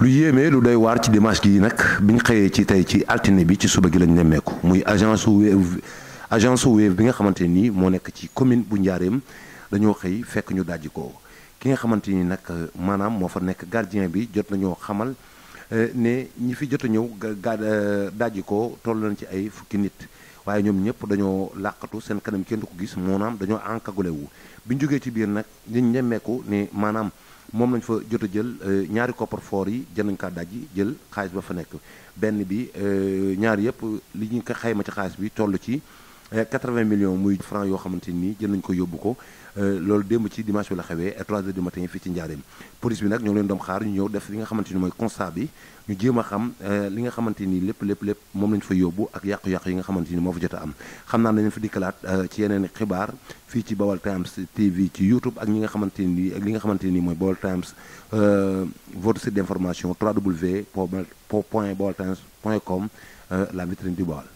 lu yéeme lu doy waar ci dimanche gi nag biñ xëyee ci tey ci altine bi ci suba gi lañ nemmeeku muy agence Wave bi nga xamante ni moo nekk ci commune bu Njaareem dañoo xëy fekk ñu dajji ko ki nga xamante ni nag maanaam moo fa nekk gardien bi jot nañoo xamal ne ñi fi jot a ñëw dajji ko toll nañ ci ay fukki nit waaye ñoom ñëpp dañoo làqatu seen kanam kenn du ko gis maanaam dañoo encagoulé wu bi ñu jógee ci biir nag liñ nemmeeku ne maanaam moom lañ fa jot a jël ñaari coffre-fort yi jël nañ kaa dajji jël xaalis ba fa nekk benn bi ñaar yëpp li ñu ko xayma ci xaalis bi toll ci 80 millions muy francs yoo xamante ni jël nañ ko yóbbu ko loolu démb ci dimanche bi la xewee à 3 heures du matin fii ci Njaareem police bi nag ñoo ngi leen doon xaar ñu ñëw def li nga xamante ni mooy constat bi ñu jéem a xam li nga xamante ni lépp moom lañ fa yóbbu ak yàqu-yàqu yi nga xamante ni moo fa jot a am xam naa nañ fa dikkalaat ci yeneen xibaar fii ci Baol Times TV ci YouTube ak ñi nga xamante ni ak li nga xamante ni mooy Baol Times votre site d'information www.baoltimes.com la vitrine du Baol.